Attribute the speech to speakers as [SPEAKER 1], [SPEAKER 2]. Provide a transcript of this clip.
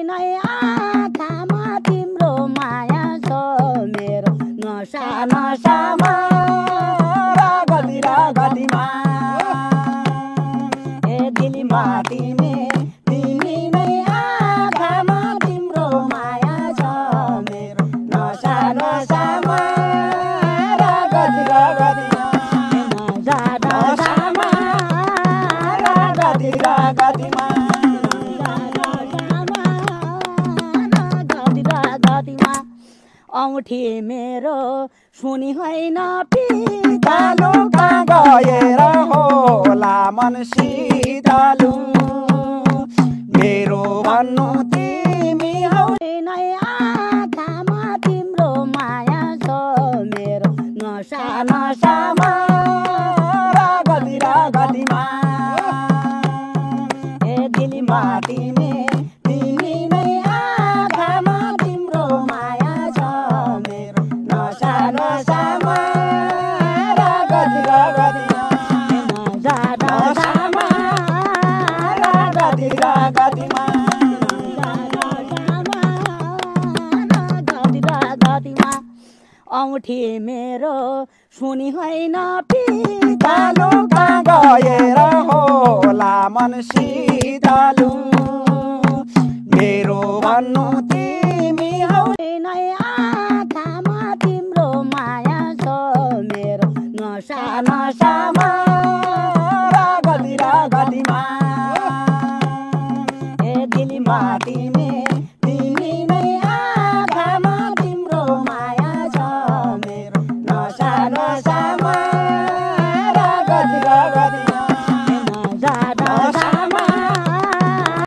[SPEAKER 1] नै आँखामा तिम्रो माया छ मेरो नसा नसामा
[SPEAKER 2] रगती रगतीमा
[SPEAKER 1] ए दिलमा तिमी नै आँखामा तिम्रो माया छ मेरो नसा नसामा
[SPEAKER 2] रगती रगतीमा
[SPEAKER 1] नसा नसामा
[SPEAKER 2] रगती रगतीमा
[SPEAKER 1] औँठी मेरो सुनी होइन पिता
[SPEAKER 2] तालु कहाँ गएर होला मन शीतलु मेरो भन्नु तिमी हौ
[SPEAKER 1] नै आँखामा तिम्रो माया छ मेरो नसा नसामा
[SPEAKER 2] रगती रगतीमा
[SPEAKER 1] ए दिलमा तिमी नै आँखामा तिम्रो माया छ मेरो नसा नसामा
[SPEAKER 2] रगती रगतीमा
[SPEAKER 1] नसा नसामा
[SPEAKER 2] रगती रगतीमा
[SPEAKER 1] औँठी मेरो सुनी होइन पिता
[SPEAKER 2] तालु कहाँ गएर होला मन शीतलु मेरो भन्नु तिमी हौ
[SPEAKER 1] नै आँखामा तिम्रो माया छ मेरो नसा नसामा
[SPEAKER 2] रगती रगतीमा
[SPEAKER 1] ए दिलमा तिमी